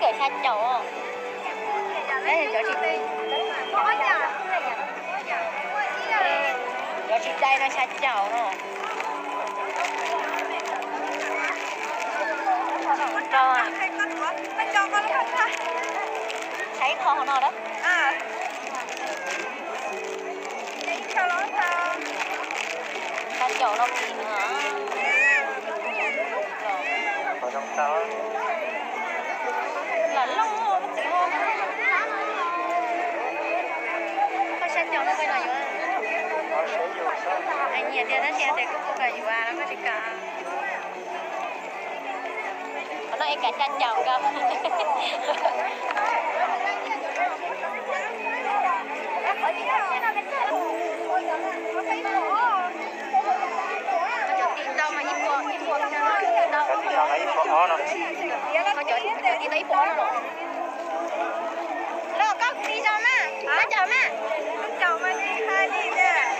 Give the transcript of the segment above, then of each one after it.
Xya caum. Cov tsis dai no xya caum no. Rau, saib qhov no lawm. Xya caum no kim no. Lam looj, koj xya caum no koj los yuav. Hais nyiam tias tab sis tias koj puas kam yuav los koj tsis kam. Qhov no es kav xya caum nkaus. Cov tim ntau mas ib puas, ib puas no, ib puas ob no. Cov tim ntau ib puas ob no los. Los koj tig zog mas, koj caum mas. Caum mas tsis hais li tias,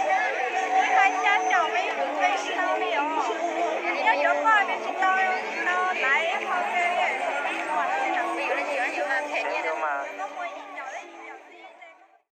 tsis hais xya caum mas ib puas peb sib tau li os. Nyob cov poj niam tsis tau, tsis tau laiv qhov.